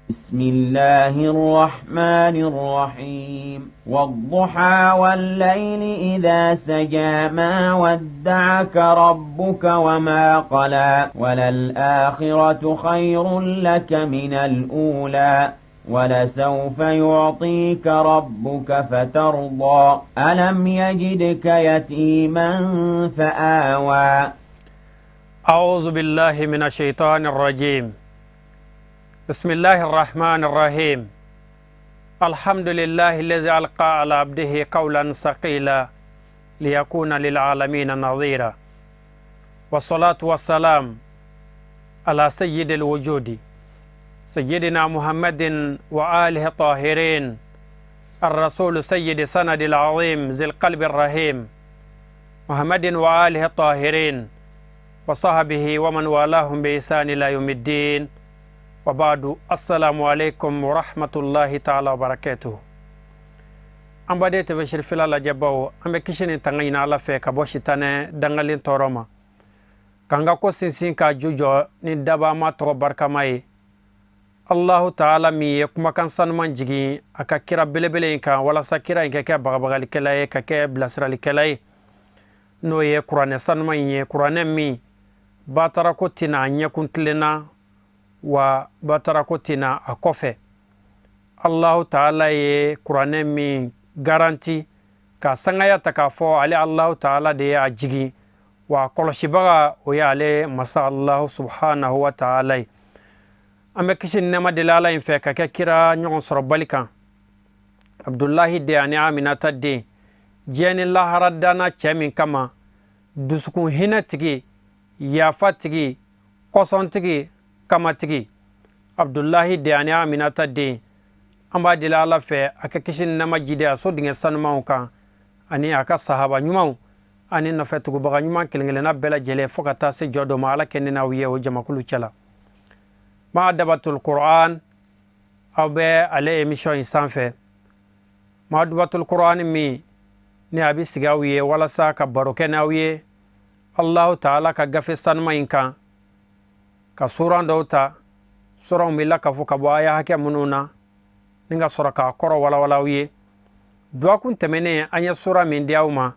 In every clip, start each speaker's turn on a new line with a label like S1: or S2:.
S1: بسم الله الرحمن الرحيم. والضحى والليل إذا سجى، ما ودعك ربك وما قلى، وللآخرة خير لك من الأولى، ولسوف يعطيك ربك فترضى. ألم يجدك يتيما فآوى.
S2: أعوذ بالله من الشيطان الرجيم. بسم الله الرحمن الرحيم. الحمد لله الذي ألقى على عبده قولا ثقيلا ليكون للعالمين نظيرا، والصلاة والسلام على سيد الوجود سيدنا محمد وآله الطاهرين، الرسول سيد سند العظيم ذي القلب الرحيم، محمد وآله الطاهرين وصحبه ومن والاهم بإحسان إلى يوم الدين. وبعد، السلام عليكم ورحمة الله تعالى وبركاته. An baden TV Sirifila lajɛbaw, an bɛ kisi ni tanga ɲini Ala fɛ ka bɔ sitanɛ dangalen tɔɔrɔ ma, k'an ka ko sinsin k'a ju jɔ ni dabama tɔgɔ barikama ye, Allahu Taala min ye kumakan sanuman jigin a ka kira belebele in kan, walasa kira in ka kɛ bagabagalikɛla ye, ka kɛ bilasiralikɛla ye, n'o ye kuranɛ sanuman in ye, kuranɛ min batarako tɛna a ɲɛkun tilenna wa batarako tɛna a kɔfɛ. Allahu Taala ye kuranɛ min garanti ka sangaya ta k'a fɔ ale Allahu Taala de ye a jigin, wa kɔlɔsibaga o ye ale masa Allahu Subhanahu wa Taala ye. An bɛ kisi ni nɛɛma deli Ala in fɛ ka kɛ kira ɲɔgɔn sɔrɔbali kan, Abdulahi den ani Aminata den, diɲɛ ni lahara danna cɛ min kama, dusukun hinɛ tigi, yafa tigi, kɔsɔntigi, kamatigi, Abdulahi den ani Aminata den. An b'a deli Ala fɛ a ka kisi ni nɛɛma jidi a so dingɛ sanumanw kan, ani a ka sahaba ɲumanw ani nɔfɛ tugubaga ɲuman kelen kelenna bɛɛ lajɛlen, fo ka taa se jɔ dɔ ma. Ala kɛ ne n'aw ye o jamakulu cɛla. Ma dabatul Quran, aw bɛ ale émission in sanfɛ, ma dabatul Quran min ni a bɛ sigi aw ye walasa ka baro kɛ n'aw ye Allahu Taala ka gafe sanuma in kan, ka suran dɔw ta, suranw bɛ lakafo ka bɔ aya hakɛ minnu na, ni ka sɔrɔ k'a kɔrɔ walawala aw ye. Dɔgɔkun tɛmɛnen, an ye sura min di aw ma,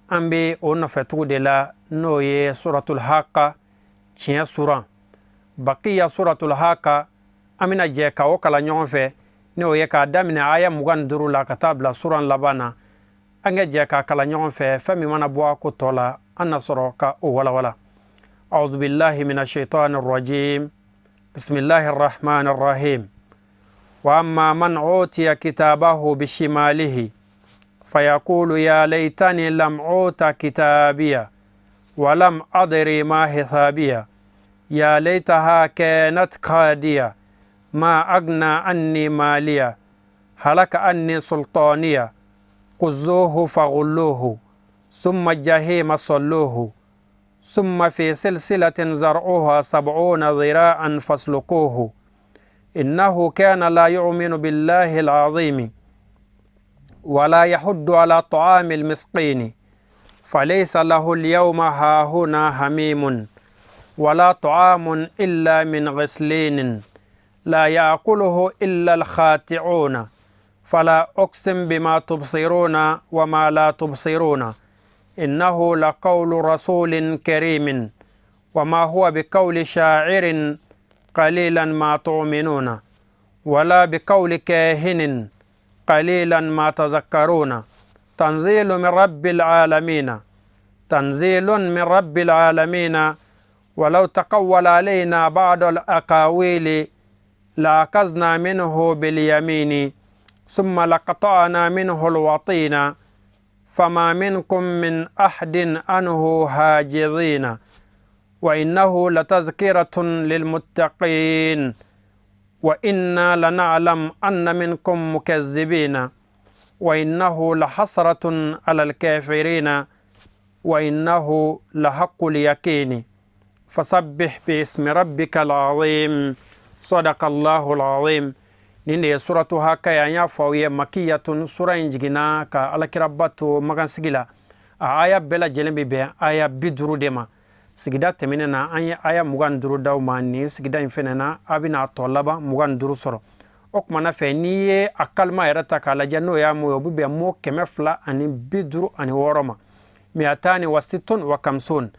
S2: an bɛ o nɔfɛtugu de la, n'o ye Suratul Haka, tiɲɛ suran, bakiya Suratul Haka. An bɛna jɛ ka o kalan ɲɔgɔn fɛ, ni o ye k'a daminɛ aya 25 la ka taa bila suran laban na. An ka jɛ k'a kalan ɲɔgɔn fɛ. Fɛn min mana bɔ a ko tɔ la, an na sɔrɔ ka o walawala. أعوذ بالله من الشيطان الرجيم. بسم الله الرحمن الرحيم. وأما من أوتي كتابه بشماله فيقول يا ليتني لم أوت كتابيه ولم أدر ما حسابيه، يا ليتها كانت قاضية، ما أغنى عني ماليه، هلك عني سلطانيه، خذوه فغلوه، ثم الجحيم صلوه، ثم في سلسلة ذرعها 70 ذراعا فاسلكوه، إنه كان لا يؤمن بالله العظيم ولا يحض على طعام المسكين، فليس له اليوم هاهنا حميم ولا طعام إلا من غسلين لا يأكله إلا الخاطئون، فلا أقسم بما تبصرون وما لا تبصرون، إنه لقول رسول كريم، وما هو بقول شاعر، قليلا ما تؤمنون، ولا بقول كاهن، قليلا ما تذكرون، تنزيل من رب العالمين، تنزيل من رب العالمين. ولو تقول علينا بعض الأقاويل لأخذنا منه باليمين ثم لقطعنا منه الوتين، فما منكم من أحد عنه حاجزين، وإنه لتذكرة للمتقين، وإنا لنعلم أن منكم مكذبين، وإنه لحسرة على الكافرين، وإنه لحق اليقين، فسبح باسم ربك العظيم. صدق الله العظيم. Nin de ye Suratu Haka ye. An y'a fɔ aw ye, makiyatun, sura in jiginna ka alakiraba to magansigi la. A aya bɛɛ lajɛlen bɛ bɛn aya 50 de ma. Sigida tɛmɛnen na, an ye aya 25 d'aw ma. Nin sigida in fɛnɛ na, a bɛna a tɔ laban 25 sɔrɔ. O kumana fɛ, n'i ye a kalima yɛrɛ ta k'a lajɛ, n'o y'a mot ye, o bɛ bɛn mot 256 ma, miatani wa sittun wa khamsun.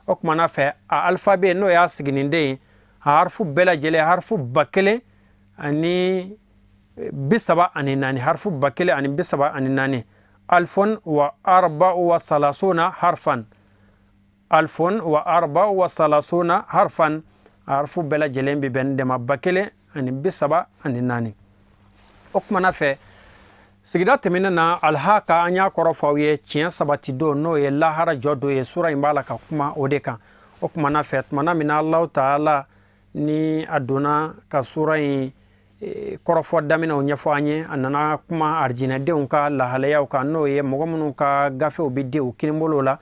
S2: O kumana fɛ, a alphabet, n'o y'a siginiden ye, a harifu bɛɛ lajɛlen, harifu 1034, harifu 1034, alfun wa arba'u wa salasuna harfan, alfun wa arba'u wa salasuna harfan. A harifu bɛɛ lajɛlen bɛ bɛn dɛmɛ 1034. O kumana fɛ, sigida tɛmɛnen na, alhaka, an y'a kɔrɔ fɔ aw ye, tiɲɛ sabati don, n'o ye lahara jɔ don ye. Sura in b'a la ka kuma o de kan. O kumana fɛ, tumana min na Alahu taala ni a donna ka sura in kɔrɔfɔ daminɛw ɲɛfɔ an ye, a nana kuma arijinɛdenw ka lahalayaw kan, n'o ye mɔgɔ minnu ka gafew bɛ di u kinibolo la.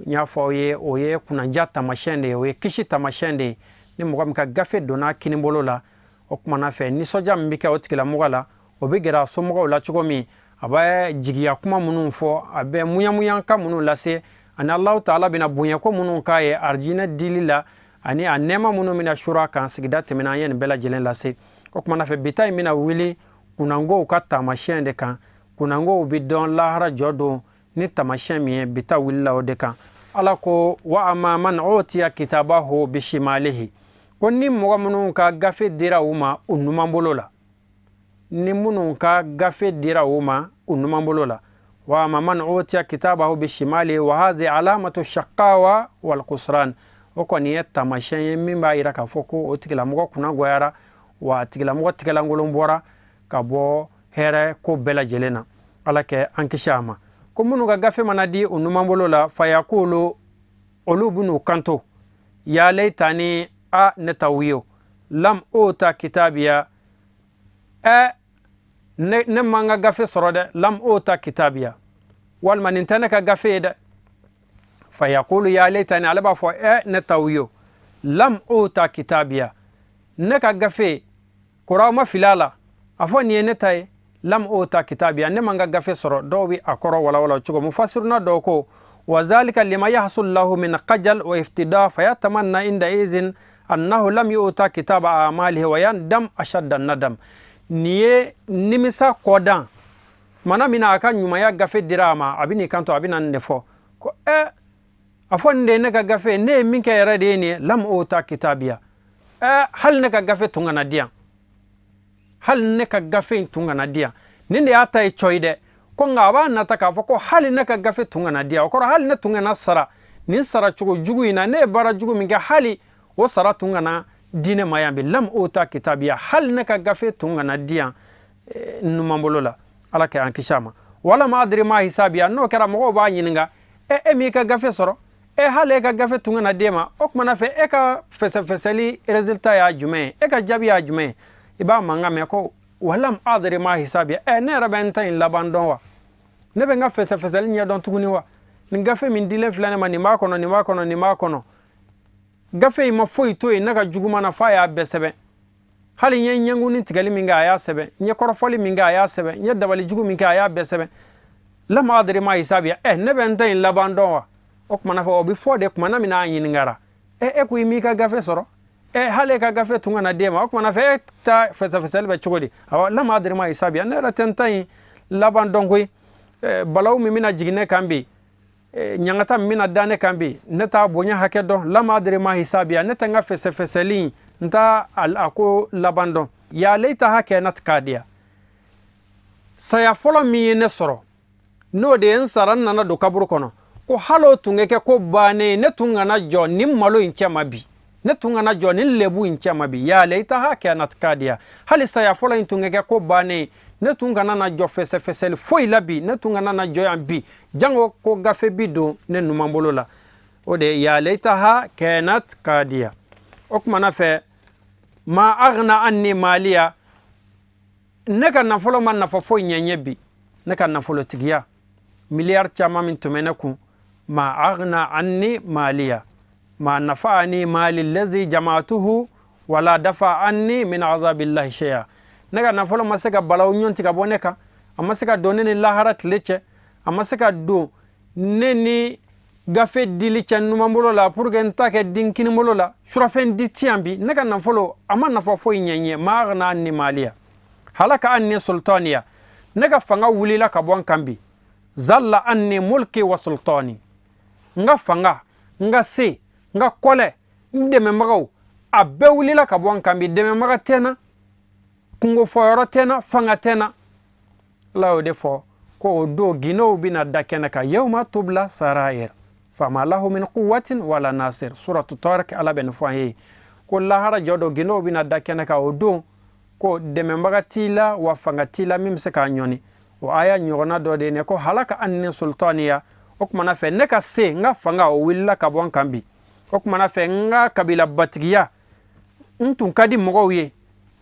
S2: N y'a fɔ aw ye, o ye kunnanja taamasiyɛn de ye, o ye kisi taamasiyɛn de ye. Ni mɔgɔ min ka gafe donna kinibolo la, o kumana fɛ, nisɔndiya min bɛ kɛ o tigilamɔgɔ la, o bɛ gɛrɛ a somɔgɔw la cogo min, a bɛ jigiya kuma minnu fɔ, a bɛ muɲamuɲankan minnu lase, ani Alahu taala bɛna bonyako minnu k'a ye arijinɛ dili la, ani a nɛɛma minnu bɛna sura kan. Sigida tɛmɛna, an ye nin bɛɛ lajɛlen lase. O kumana fɛ, bi ta in bɛna wuli kunnangow ka taamasiyɛn de kan. Kunnangow bɛ dɔn lahara jɔ don ni taamasiyɛn min ye, bi ta wulila o de kan. Ala ko: wa ama man utiya kitabahu bishimalihi, ko ni mɔgɔ minnu ka gafe dira u ma u numan bolo la, ni minnu ka gafe dira u ma u numan bolo la, wa ama man utiya kitabahu bishimalihi, wa hadhi alamatu shaqawa wal khusran. O kɔni ye taamasiyɛn ye min b'a yira k'a fɔ ko o tigilamɔgɔ kunna goyara, wa a tigilamɔgɔ tigɛlankolon bɔra ka bɔ hɛrɛ ko bɛɛ lajɛlen na. Ala kɛ an kisi a ma. Ko minnu ka gafe mana di u numan bolo la, fayakulu, olu bɛn'u kanto: ya laytani, a ne taw ye, lam uta kitabiya, ɛ ne man ka gafe sɔrɔ dɛ, lam uta kitabiya, walima nin tɛ ne ka gafe ye dɛ. Fayakulu ya laytani, ale b'a fɔ: ɛ ne taw ye, lam uta kitabiya, ne ka gafe kɔrɔ ma fili a la, a fɔ nin ye ne ta ye, lam uta kitabiya, ne man ka gafe sɔrɔ. Dɔw bɛ a kɔrɔ walawala cogo, mufasiruna dɔw ko: wa zalika lima yahsul lahu min qajal wa iftida, fayatamanna inda izin annahu lam yu'ta kitaba amalihi wa yandam ashadda nadam. Nin ye nimisa kɔdan. Mana min na a ka ɲumanya gafe dira a ma, a bɛ n'i kanto, a bɛ na nin de fɔ ko: ɛ a fɔ nin de ye ne ka gafe, ne ye min kɛ yɛrɛ de ye nin ye, lam uta kitabiya, ɛ hali ne ka gafe tun kana di yan, hali ne ka gafe in tun kana di yan. Nin de y'a ta ye cɔyi dɛ. Ko nka a b'a nata k'a fɔ ko hali ne ka gafe tun kana di yan, o kɔrɔ hali ne tun kana sara nin sara cogo jugu in na, ne ye baara jugu min kɛ, hali o sara tun kana di ne ma yan bi, lam uta kitabiya, hali ne ka gafe tun kana di yan numan bolo la. Ala kɛ an kisi a ma. Walam adri ma hisabiya. N'o kɛra, mɔgɔw b'a ɲininka: e m'i ka gafe sɔrɔ, e hali e ka gafe tun kana d'e ma, o kumana fɛ, e ka fɛsɛfɛsɛli résultat y'a jumɛn ye, e ka jaabi y'a jumɛn ye? I b'a mankan mɛn ko: walam adri ma hisabiya, ɛ ne yɛrɛ bɛ n ta in laban dɔn wa? Ne bɛ n ka fɛsɛfɛsɛli ɲɛdɔn tuguni wa? Nin gafe min dilen filɛ ne ma, nin b'a kɔnɔ, nin b'a kɔnɔ, nin b'a kɔnɔ. Gafe in ma foyi to yen ne ka juguman na f'a y'a bɛɛ sɛbɛn. Hali n ye ɲɛnkuni tigɛli min kɛ, a y'a sɛbɛn. N ye kɔrɔfɔli min kɛ, a y'a sɛbɛn. N ye dabali jugu min kɛ, a y'a bɛɛ sɛbɛn. Lam adri ma hisabiya, ɛ ne bɛ n ta in laban dɔn wa? O kumana fɔ, o bɛ fɔ de kumana min n'a ɲininkara: e ko i m'i ka gafe sɔrɔ, ɛ hali e ka gafe tun kana d'e ma, o kumana fɛ, e ta fɛsɛfɛsɛli bɛ cogo di? Awɔ, lam adri ma hisabiya, ne yɛrɛ tɛ n ta in laban dɔn koyi. Balawu min bɛna jigin ne kan bi, ɲangata min bɛna da ne kan bi, ne t'a bonya hakɛ dɔn. Lam adri ma hisabiya, ne tɛ n ka fɛsɛfɛsɛli, n t'a a ko laban dɔn. Ya laytaha kanat kadiya, saya fɔlɔ min ye ne sɔrɔ, n'o de ye n sara, n nana don kaburu kɔnɔ, ko hali o tun ka kɛ ko bannen, ne tun kana jɔ nin malo in cɛ ma bi, ne tun kana jɔ nin lebu in cɛ ma bi. Ya laytaha kanat kadiya, hali saya fɔlɔ in tun ka kɛ ko bannen, ne tun kana na jɔ fɛsɛfɛsɛli foyi la bi, ne tun kana na jɔ yan bi, jango ko gafe bi don ne numan bolo la. O de ye ya laytaha kanat kadiya. O kumana fɛ, ma aghna anni maliya, ne ka nafolo ma nafa foyi ɲɛ n ye bi, ne ka nafolotigiya, miliyari caman min tun bɛ ne kun, ma aghna anni maliya, ma nafa'ani mali allazi jama'atuhu wala dafa anni min azabillahi shay'a. Ne ka nafolo ma se ka balawu ɲɔnti ka bɔ ne kan, a ma se ka don ne ni lahara tile cɛ, a ma se ka don ne ni gafe dili cɛ numan bolo la pour que n ta kɛ din kini bolo la. Surafɛn di ti yan bi, ne ka nafolo a ma nafa foyi ɲɛ n ye. Ma aghna anni maliya. Halaka anni sultaniya, ne ka fanga wulila ka bɔ n kan bi. Zalla anni mulki wa sultani, n ka fanga, n ka se, n ka kɔlɛ, n dɛmɛbagaw, a bɛɛ wulila ka bɔ n kan bi. Dɛmɛbaga tɛ n na, kungo fɔyɔrɔ tɛ n na, fanga tɛ n na. Ala y'o de fɔ ko o don gindow bɛna da kɛnɛ kan, yawma tubla sarair fama lahu min quwwatin wala nasir, suratu Tariq. Ala bɛ nin fɔ an ye ko lahara jɔ don, gindow bɛna da kɛnɛ kan. O don ko dɛmɛbaga t'i la wa fanga t'i la min bɛ se k'a ɲɔni. O aya ɲɔgɔnna dɔ de ye nin ko halaka anni sultaniya. O kumana fɛ, ne ka se, n ka fanga, o wulila ka bɔ n kan bi. O kumana fɛ, n ka kabila batigiya, n tun ka di mɔgɔw ye,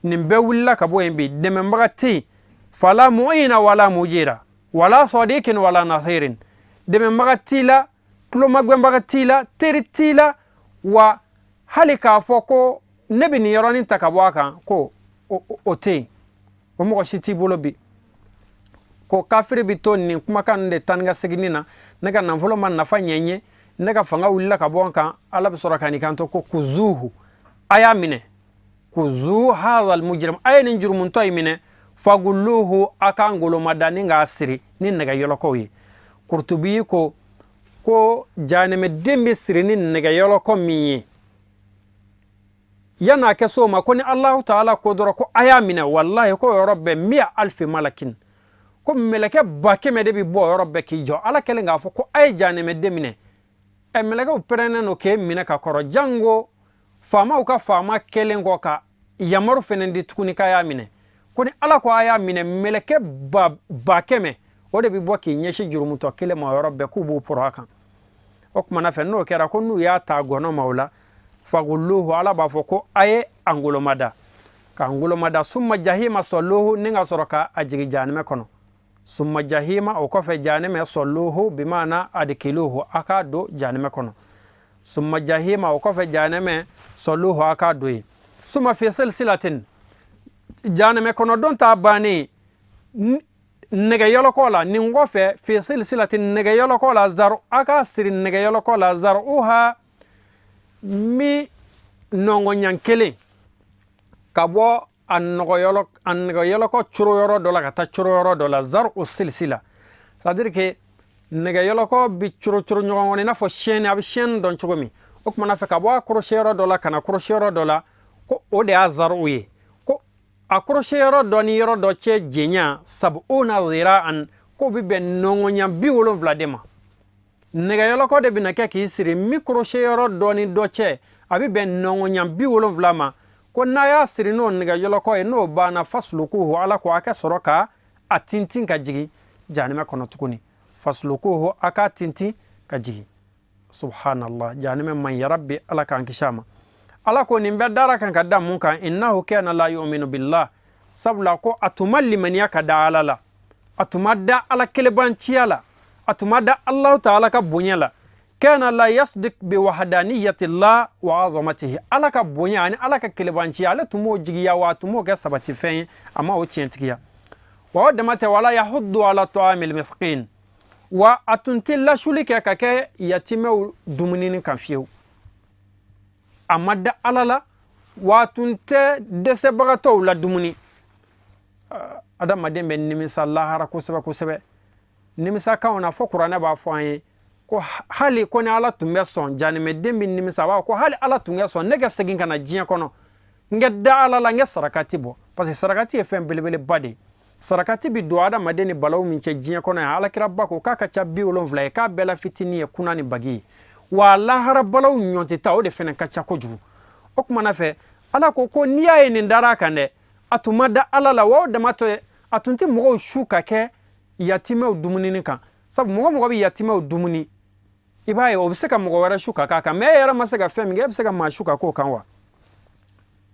S2: nin bɛɛ wulila ka bɔ yen bi. Dɛmɛbaga tɛ yen, fala mu'ina wala mujira wala sadiqin wala nasirin. Dɛmɛbaga t'i la, tulomagɛnbaga t'i la, teri t'i la, wa hali k'a fɔ ko ne bɛ nin yɔrɔnin ta ka bɔ a kan, ko o tɛ yen, o mɔgɔ si t'i bolo bi. Ko kafiri bɛ to nin kumakan de tan ni ka seginni na: ne ka nafolo ma nafa ɲɛ n ye, ne ka fanga wulila ka bɔ n kan. Ala bɛ sɔrɔ ka n'i kanto ko kuzuhu, a y'a minɛ, kuzu hadhal mujrim, a ye nin jurumuntɔ in minɛ, fagulluhu, a k'an golomada ni k'a siri ni nɛgɛ yɔlɔkɔw ye. Kurtubi ko janɛmɛden bɛ siri ni nɛgɛ yɔlɔkɔ min ye, yan'a kɛ so ma, ko ni Alahu taala ko dɔrɔn ko a y'a minɛ, walahi ko yɔrɔ bɛɛ miya alfi malakin, ko mɛlɛkɛ 100,000 de bɛ bɔ yɔrɔ bɛɛ k'i jɔ. Ala kɛlen k'a fɔ ko a ye janɛmɛden minɛ, ɛ mɛlɛkɛw pɛrɛnnen don k'e minɛ ka kɔrɔ, jango faamaw ka faama kɛlen kɔ ka yamaru fɛnɛ di tuguni k'a y'a minɛ. Ko ni Ala ko a y'a minɛ, mɛlɛkɛ 100,000, o de bɛ bɔ k'i ɲɛsin jurumutɔ kelen ma yɔrɔ bɛɛ, k'u b'u pɔrɔ a kan. O kumana fɛ, n'o kɛra, ko n'u y'a ta gɔnɔ ma, o la fagulluhu, Ala b'a fɔ ko a ye a ngolomada, k'a ngolomada, summa jahima salluhu, ni ka sɔrɔ ka a jigin jahanɛmɛ kɔnɔ. Summa jahima, o kɔfɛ jahanɛmɛ, salluhu bimana adkiluhu, a k'a don jahanɛmɛ kɔnɔ. Summa jahima, o kɔfɛ jahanɛmɛ, salluhu, a k'a don yen. Summa fi silsilatin, jahanɛmɛ kɔnɔ don t'a bannen nɛgɛ yɔlɔkɔ la. Nin kɔfɛ, fi silsilatin, nɛgɛ yɔlɔkɔ la, zaru, a k'a siri nɛgɛ yɔlɔkɔ la, zaruha, mi nɔngɔnɲan kelen ka bɔ a nɛgɛ yɔlɔkɔ coro yɔrɔ dɔ la ka taa coro yɔrɔ dɔ la. Zaru o silisila, c'est à dire que nɛgɛ yɔlɔkɔ bi coro coro ɲɔgɔn kɔnɔ i n'a fɔ chaîne, a bɛ chaîne dɔn cogo min. O kumana fɛ, ka bɔ a crochet yɔrɔ dɔ la ka na crochet yɔrɔ dɔ la, ko o de y'a zaru ye. Ko a crochet yɔrɔ dɔ ni yɔrɔ dɔ cɛ jenya sab'una zira'an, k'o bɛ bɛn nɔngɔnya 70 de ma. Nɛgɛ yɔlɔkɔ de bɛna kɛ k'i siri mi crochet yɔrɔ dɔ ni dɔ cɛ, a bɛ bɛn nɔngɔnya 70 ma. Ko n'a y'a siri n'o nɛgɛ yɔlɔkɔ ye, n'o banna, fasulukuhu, Ala ko a ka sɔrɔ ka a tintin ka jigin jahanɛmɛ kɔnɔ tuguni. Fasulukuhu, a k'a tintin ka jigin. Subhanallah, jahanɛmɛ man, ya rabbi, Ala k'an kisi a ma. Ala ko nin bɛɛ dara kan ka da mun kan? Innahu kana la yu'minu billah, sabula ko a tun ma limaniya ka da Ala la, a tun ma da Ala kelebanciya la, a tun ma da Allahu taala ka bonya la. Kana la yasdik bi wahdaniyatillah wa azamatihi, Ala ka bonya ani Ala ka kelebanciya, ale tun m'o jigiya, wa a tun m'o kɛ sabatifɛn ye, a ma o tiɲɛtigiya. Wa o dama tɛ, wala yahuddu ala ta'amil miskin, wa a tun tɛ lasuli kɛ ka kɛ yatimɛw dumunini kan fiyewu. A ma da Ala la, wa a tun tɛ dɛsɛbagatɔw la dumuni. Adamaden bɛ nimisa lahara kosɛbɛ kosɛbɛ. Nimisakanw na fɔ, kuranɛ b'a fɔ an ye ko hali ko ni Ala tun bɛ sɔn, janimɛden bɛ nimisa, a b'a fɔ ko hali Ala tun kɛ sɔn ne ka segin ka na diɲɛ kɔnɔ, n ka da Ala la, n ka sarakati bɔ, parce que sarakati ye fɛn belebeleba de ye. Sarakati bɛ don adamaden ni balawu min cɛ diɲɛ kɔnɔ yan, Alakiraba ko k'a ka ca 70 ye, k'a bɛɛ la fitinin ye kuna ni bagi ye, wa lahara balawu ɲɔn tɛ taa, o de fɛnɛ ka ca kojugu. O kumana fɛ, Ala ko n'i y'a ye nin dara a kan dɛ, a tun ma da Ala la, wa o dama tɛ, a tun tɛ mɔgɔw su ka kɛ yatimɛw dumunini kan, sabu mɔgɔ mɔgɔ bɛ yatimɛw dumuni, i b'a ye o bɛ se ka mɔgɔ wɛrɛ su ka k'a kan. Mɛ e yɛrɛ ma se ka fɛn min kɛ, e bɛ se ka maa su ka k'o kan wa?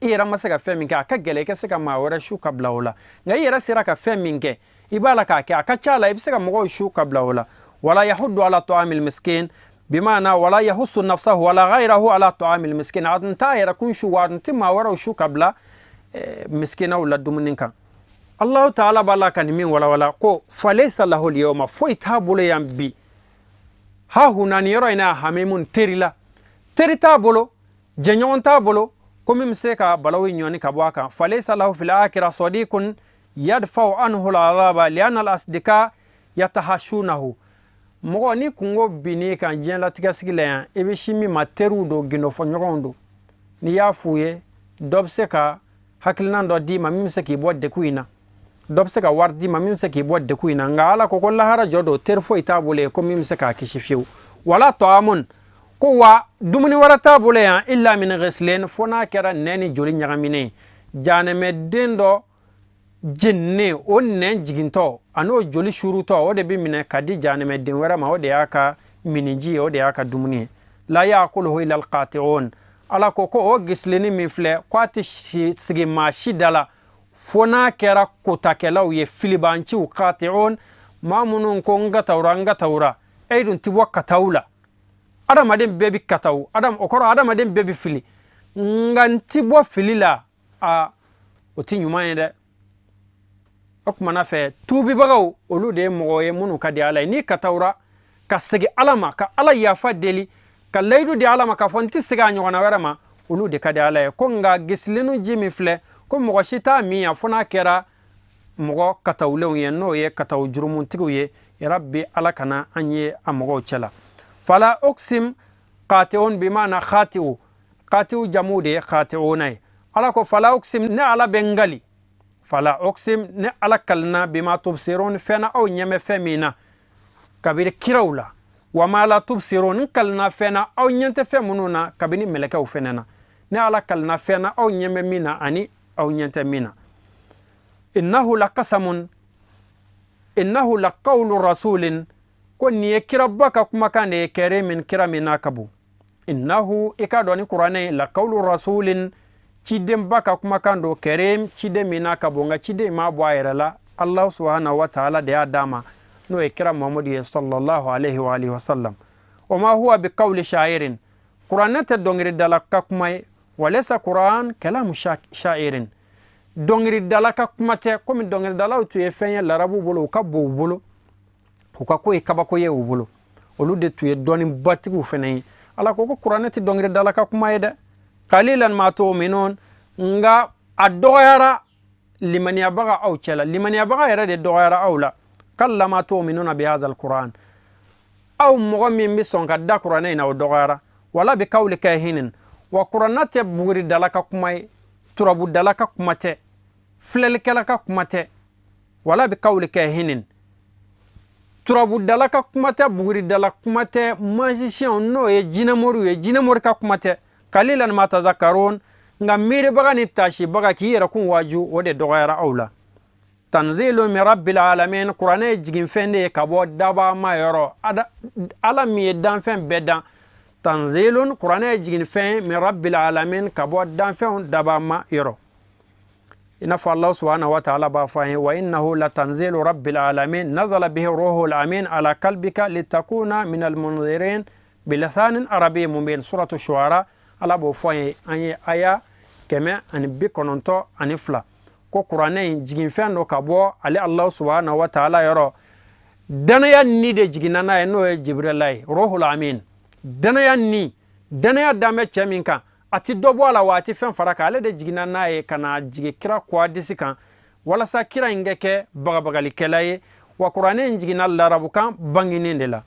S2: I yɛrɛ ma se ka fɛn min kɛ, a ka gɛlɛn i ka se ka maa wɛrɛ su ka bila o la. Nka i yɛrɛ sera ka fɛn min kɛ, i b'a la k'a kɛ, a ka ca la i bɛ se ka mɔgɔw su ka bila o la. Wala yahuddu ala ta'amil miskin, bimana wala yahussu nafsahu wala ghayrahu ala ta'amil miskin, a tun t'a yɛrɛ kun su, wa a tun tɛ maa wɛrɛw su ka bila miskinaw la dumuni kan. Allahu taala b'a la ka nin min walawala ko falaysa lahu lyawma, foyi t'a bolo yan bi, ha huna, nin yɔrɔ in na, hamimun, teri la, teri t'a bolo, jɛɲɔgɔn t'a bolo, ko min bɛ se ka balawu ɲɔni ka bɔ a kan. Falaysa lahu fil akhirah sadiqun. yadfau anhu al'azaba lianna al-asdika yatahashunahu. Mɔgɔ ni kungo binn'i kan diɲɛlatigɛ sigi la yan, i bɛ si min ma, teriw don, gindofɔɲɔgɔnw don. N'i y'a f'u ye, dɔ bɛ se ka hakilina dɔ d'i ma min bɛ se k'i bɔ degun in na, dɔ bɛ se ka wari d'i ma min bɛ se k'i bɔ degun in na. Nka Ala ko ko lahara jɔ don, teri foyi t'a bolo yen ko min bɛ se k'a kisi fiyewu. Wala taamun, ko wa dumuni wɛrɛ t'a bolo yan, illa min ghislin, fo n'a kɛra nɛn ni joli ɲagaminen ye. Janɛmɛden dɔ jeninen, o nɛn jigintɔ an'o joli surutɔ, o de bɛ minɛ ka di janɛmɛden wɛrɛ ma. O de y'a ka miniji ye, o de y'a ka dumuni ye. La yakuluhu illa alqati'un. Ala ko ko o gisilini min filɛ, ko a tɛ sigi maa si da la fo n'a kɛra kotakɛlaw ye, filibanciw, qati'un, maa minnu ko n katawura, n katawura. E dun ti bɔ kataw la. Adamaden bɛɛ bi kataw adam, o kɔrɔ adamaden bɛɛ bi fili, nka n ti bɔ fili la, a o ti ɲuman ye dɛ. O kumana fɛ, tuubibagaw, olu de ye mɔgɔ ye minnu ka di Ala ye. N'i katawura ka segin Ala ma, ka Ala yafa deli, ka layidu di Ala ma k'a fɔ n tɛ segin a ɲɔgɔnna wɛrɛ ma, olu de ka di Ala ye. Ko nka gisilinu ji min filɛ, ko mɔgɔ si t'a min yan fo n'a kɛra mɔgɔ katawulenw ye, n'o ye kataw jurumutigiw ye. Yarabi, Ala kana an ye a mɔgɔw cɛla. Fala uksim, qati'un bimana khati'u, khati'u jamu de ye khati'una ye. Ala ko fala uksim, ne Ala bɛ n kali. Fala uksim, ne Ala kalina, bima tubsirun, fɛn na aw ɲɛ bɛ fɛn min na kabini kiraw la. Wa ma la tubsirun, n kalina fɛn na aw ɲɛ tɛ fɛn minnu na kabini mɛlɛkɛw fɛnɛ na. Ne Ala kalina fɛn na aw ɲɛ bɛ min na ani aw ɲɛ tɛ min na. Innahu la kasamun, innahu la qawlu rasulin, ko nin ye kiraba ka kumakan de ye, karimin, kira min n'a ka bon. Innahu, i k'a dɔn ni kuranɛ, la qawlu rasulin, cidenba ka kumakan don, karim, ciden min n'a ka bon. Nka ciden m'a bɔ a yɛrɛ la, Allah subhanahu wa ta'ala de y'a d'a ma, n'o ye kira Muhamadu ye, sallallahu alaihi wa alihi wa sallam. Wa ma huwa bi qawli sha'irin, kuranɛ tɛ dɔnkilidala ka kuma ye. Walaysa quran kalamu sha'irin, dɔnkilidala ka kuma tɛ. Komi dɔnkilidalaw tun ye fɛn ye larabu bolo, u ka bon u bolo, u ka ko ye kabako ye u bolo, olu de tun ye dɔnnibatigiw fana ye. Ala ko ko kuranɛ tɛ dɔnkilidala ka kuma ye dɛ. Qalilan ma tu'minun, nka a dɔgɔyara limaniyabaga aw cɛla, limaniyabaga yɛrɛ de dɔgɔyara aw la. Kalla ma tu'minuna bi hadha alquran, aw mɔgɔ min bɛ sɔn ka da kuranɛ in na, o dɔgɔyara. Wala bi qawli kahinin, wa kuranɛ tɛ buguridala ka kuma ye, turabudala ka kuma tɛ, filɛlikɛla ka kuma tɛ. Wala bi qawli kahinin, turabudala ka kuma tɛ, buguridala kuma tɛ, magicien, n'o ye jinɛmoriw ye, jinɛmori ka kuma tɛ. Kalilan ma tazakkarun, nka miiribaga ni tasibaga k'i yɛrɛ kun waaju, o de dɔgɔyara aw la. Tanzilu min rabbil alamin, kuranɛ ye jiginfɛn de ye ka bɔ dabama yɔrɔ, Ala min ye danfɛn bɛɛ dan. Tanzilun, kuranɛ ye jiginfɛn min rabbil alamin, ka bɔ danfɛnw dabama yɔrɔ. I n'a fɔ Allah subhanahu wa ta'ala b'a fɔ an ye: wa innahu latanzilu rabbil alamin nazala bihi ruhul amin ala kalbika litakuna min almunzirin bilisanin arabi mubin, suratu shuara. Ala b'o fɔ an ye, an ye aya 192, ko kuranɛ in jiginfɛn dɔ ka bɔ ale Allah subhanahu wa ta'ala yɔrɔ, danaya ni de jiginna n'a ye, n'o ye Jibrila ye, ruhul amin. Danaya ni, danaya dan bɛ cɛ min kan, a ti dɔ bɔ a la wa a ti fɛn fara kan, ale de jiginna n'a ye ka na jigin kira kɔdisi kan walasa kira in kɛ kɛ bagabagalikɛla ye. Wa kuranɛ in jiginna larabukan bangenen de la.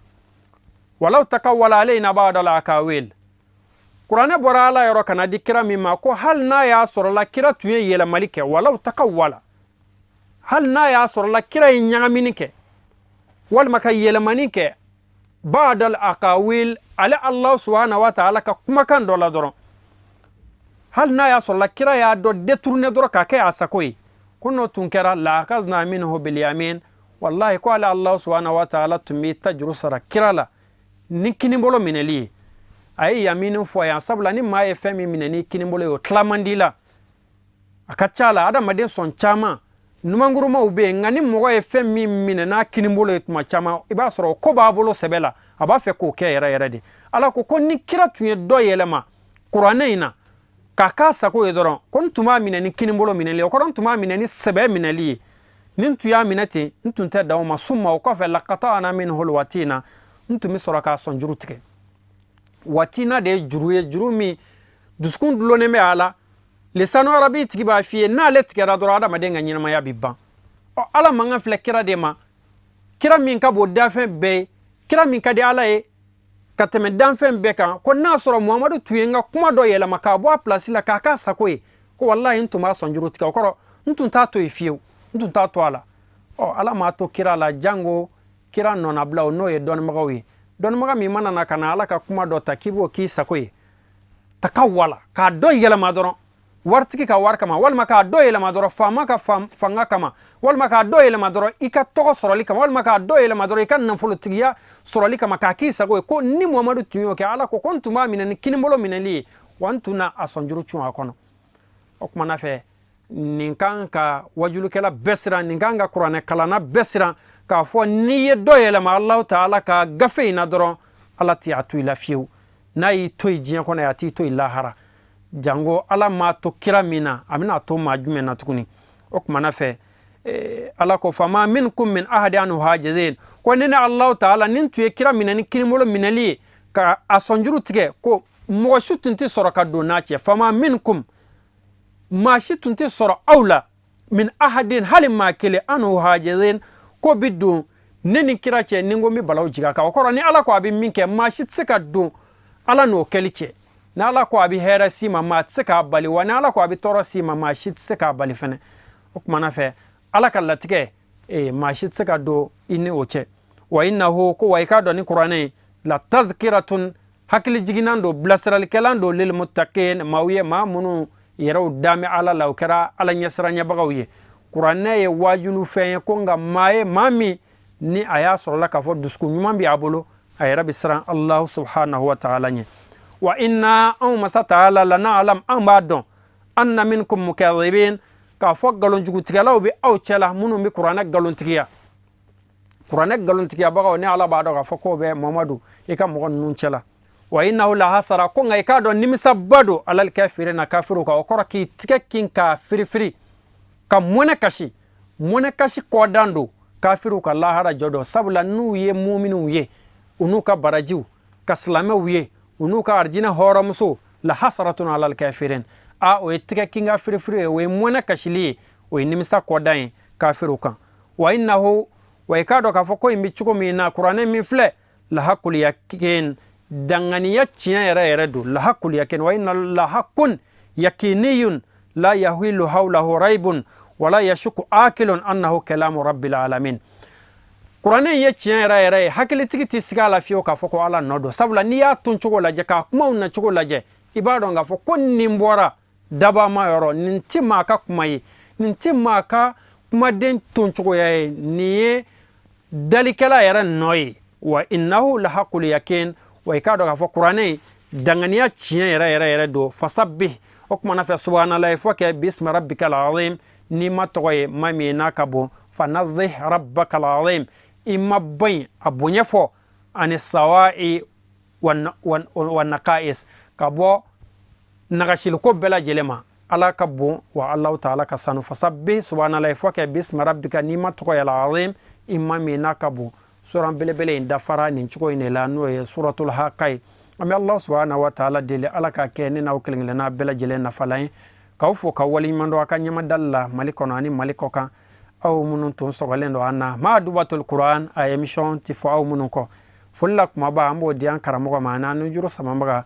S2: Walaw takawwala alayna ba'dal akawil, kuranɛ bɔra Ala yɔrɔ ka na di kira min ma, ko hali n'a y'a sɔrɔla kira tun ye yɛlɛmali kɛ, walaw takawwala, hali n'a y'a sɔrɔla kira ye ɲagamini kɛ walima ka yɛlɛmani kɛ, ba'dal akawil, ale Allah subhanahu wa ta'ala ka kumakan dɔ la dɔrɔn, hali n'a y'a sɔrɔla kira y'a dɔ détourné dɔrɔn k'a kɛ a sago ye, ko n'o tun kɛra, la akhazna minhu bil yamin, wallahi ko ale Allah subhanahu wa ta'ala tun b'i ta juru sara kira la ni kinibolo minɛli ye. A ye yamini fɔ yan sabula ni maa ye fɛn min minɛ ni kinibolo ye, o tila man di la. A ka ca la, adamaden sɔn caman numankurumaw bɛ yen, nka ni mɔgɔ ye fɛn min minɛ n'a kinibolo ye, tuma caman i b'a sɔrɔ ko b'a bolo sɛbɛ la, a b'a fɛ k'o kɛ yɛrɛ yɛrɛ de. Ala ko ko ni kira tun ye dɔ yɛlɛma kuranɛ in na k'a k'a sago ye dɔrɔn, ko n tun b'a minɛ ni kinibolo minɛli ye, o kɔrɔ n tun b'a minɛ ni sɛbɛ minɛli ye. Ni n tun y'a minɛ ten, n tun tɛ dan o ma. Summa, o kɔfɛ, laqata'na minhu alwatina, n tun bɛ sɔrɔ k'a sɔn juru tigɛ. Watina de ye juru ye, juru min dusukun dulonnen bɛ a la. Lisanu arabi tigi b'a f'i ye, n'ale tigɛra dɔrɔn, adamaden ka ɲɛnamaya bɛ ban. Ɔ, Ala mankan filɛ kira de ma, kira min ka bon danfɛn bɛɛ ye, kira min ka di Ala ye ka tɛmɛ danfɛn bɛɛ kan. Ko n'a sɔrɔ Muhamadu tun ye n ka kuma dɔ yɛlɛma k'a bɔ a pilasi la k'a k'a sago ye, ko walahi n tun b'a sɔnjuru tigɛ. O kɔrɔ, n tun t'a to yen fiyewu, n tun t'a to a la. Ɔ, Ala m'a to kira la, jango kira nɔnabila, n'o ye dɔnnibagaw ye. Dɔnnibaga min mana na ka na Ala ka kuma dɔ ta k'i b'o k'i sago ye, ta ka wala k'a dɔ yɛlɛma dɔrɔn waritigi ka wari kama, walima k'a dɔ yɛlɛma dɔrɔn faama ka fanga kama, walima k'a dɔ yɛlɛma dɔrɔn i ka tɔgɔ sɔrɔli kama, walima k'a dɔ yɛlɛma dɔrɔn i ka nafolotigiya sɔrɔli kama, k'a k'i sago ye, ko ni Muhamadu tun y'o kɛ, Ala ko n tun b'a minɛ ni kinibolo minɛli ye, wa n tun na a sɔnjuru cun a kɔnɔ. O kumana fɛ, nin kan ka wajulukɛla bɛɛ siran, nin kan ka kuranɛ kalanna bɛɛ siran, k'a fɔ n'i ye dɔ yɛlɛma Alahu taala ka gafe in na dɔrɔn, Ala tɛ a to i la fiyewu. N'a y'i to yen diɲɛ kɔnɔ, a t'i to yen lahara. Jango Ala m'a to kira min na, a bɛna to maa jumɛn na tuguni? O kumana fɛ, Ala ko: fama minkum min ahadi anhu hajizin. Ko ne ni Alahu taala ni tun ye kira minɛ ni kinibolo minɛli ye ka a sɔnjuru tigɛ, ko mɔgɔ si tun tɛ sɔrɔ ka don n'a cɛ. Fama minkum, maa si tun tɛ sɔrɔ aw la, min ahadin, hali maa kelen, anhu hajizin, ko bi don ne ni kira cɛ ni n ko n bɛ balaw jigin a kan. O kɔrɔ, ni Ala ko a bɛ min kɛ, maa si tɛ se ka don Ala n'o kɛli cɛ. Ni Ala ko a bɛ hɛrɛ s'i ma, maa tɛ se k'a bali wa. Ni Ala ko a bɛ tɔɔrɔ s'i ma, maa si tɛ se k'a bali fɛnɛ. O kumana fɛ, Ala ka latigɛ, maa si tɛ se ka don i ni o cɛ. Wa innahu, ko wa i k'a dɔn ni kuranɛ ye, la tazkiratun, hakili jiginnan don, bilasiralikɛlan don, lil muttaqin, maaw ye, maa minnu yɛrɛw dami Ala la, o kɛra Ala ɲɛsiranɲɛbagaw ye. Kuranɛ ye wajulu fɛn ye, ko nka maa ye, maa min ni a y'a sɔrɔla k'a fɔ dusukun ɲuman bɛ a bolo, a yɛrɛ bɛ siran Allahu subhanahu wa ta'ala ɲɛ. Wa inna, anw masa taala, la na'lam, an b'a dɔn, anna minkum mukadhibin, k'a fɔ nkalonjugutigɛlaw bɛ aw cɛla, minnu bɛ kuranɛ nkalontigiya. Kuranɛ nkalontigiyabagaw, ni Ala b'a dɔn k'a fɔ k'o bɛ Mamadu i ka mɔgɔ ninnu cɛla. Wa innahu la hasara, ko nka i k'a dɔn nimisaba don, alal kafirina, kafiriw kan. O kɔrɔ, k'i tigɛ kin k'a firifiri ka mɔnɛ kasi, mɔnɛ kasi kɔdan don kafiriw ka lahara jɔ dɔ. Sabula n'u ye muminiw ye, u n'u ka barajiw, ka silamɛw ye, u n'u ka arijinɛ hɔrɔnmuso, la hasaratun alal kafirin, a o ye tigɛ kin ka firifiri ye, o ye mɔnɛ kasili ye, o ye nimisa kɔdan ye kafiriw kan. Wa innahu, wa i k'a dɔn k'a fɔ ko in bɛ cogo min na, kuranɛ min filɛ, lahakul yakin, danganiya tiɲɛ yɛrɛ yɛrɛ don. Lahakul yakin, wa inna lahakun yakiniyun la yahilu hawlahu raibun wala yashuku akilun annahu kalamu rabbil alamin. Kuranɛ ye tiɲɛ yɛrɛ yɛrɛ ye, hakilitigi tɛ siga a la fiyewu k'a fɔ ko Ala nɔ don. Sabula n'i y'a ton cogo lajɛ, k'a kumaw na cogo lajɛ, i b'a dɔn k'a fɔ ko nin bɔra dabama yɔrɔ, nin ti maa ka kuma ye, nin ti maa ka kumaden ton cogoya ye, nin ye dalikɛla yɛrɛ nɔ ye. Wa innahu lahakul yakin, wa i k'a dɔn k'a fɔ kuranɛ danganiya tiɲɛ yɛrɛ yɛrɛ yɛrɛ don. Fasabbih, o kumana fɛ, subhanallah fɔ kɛ, bismi rabbikal azim, n'i ma tɔgɔ ye ma min n'a ka bon, fanazih rabbakal azim, i ma ba in a bonya fɔ, ani sawa'i wa naqais, ka bɔ nagasiliko bɛɛ lajɛlen ma. Ala ka bon wa Allahu taala ka sanu. Fasabbih, subhanallah fɔ kɛ, bismi rabbika, n'i ma tɔgɔ ye, al azim, i ma min n'a ka bon. Suran belebele in dafara nin cogo in de la, n'o ye suratul haka ye. An bɛ Allah subhanahu wa taala deli, Ala k'a kɛ ne n'aw kelen kelenna bɛɛ lajɛlen nafalan ye. K'aw fo ka waleɲuman dɔn a ka ɲɛmadali la Mali kɔnɔ ani Mali kɔ kan, aw minnu tun sɔgɔlen don an na maa dubatul Quran a émission ti fɔ aw minnu kɔ. Foli la kumaba, an b'o di an karamɔgɔ ma, an'an nujuru samabaga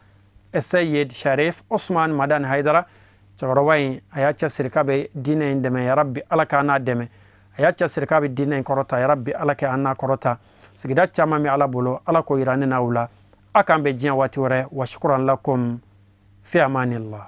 S2: Seyid Sharif Osman Madani Haidara. Cɛkɔrɔba in, a y'a cɛsiri k'a bɛ diinɛ in dɛmɛ, yarabbi Ala k'an n'a dɛmɛ. A y'a cɛsiri k'a bɛ diinɛ in kɔrɔta, yarabbi Ala k'an n'a kɔrɔta. Sigida caman bɛ Ala bolo, Ala k'o yira ne n'aw la. A k'an bɛn diɲɛ waati wɛrɛ. Wa shukran lakum, fi amanillah.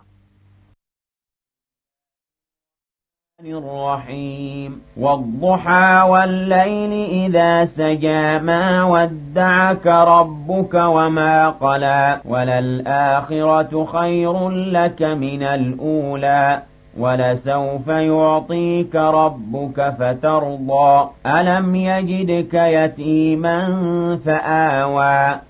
S1: الرحيم. والضحى والليل إذا سجى، ما ودعك ربك وما قلى، وللآخرة خير لك من الأولى، ولسوف يعطيك ربك فترضى، ألم يجدك يتيما فآوى.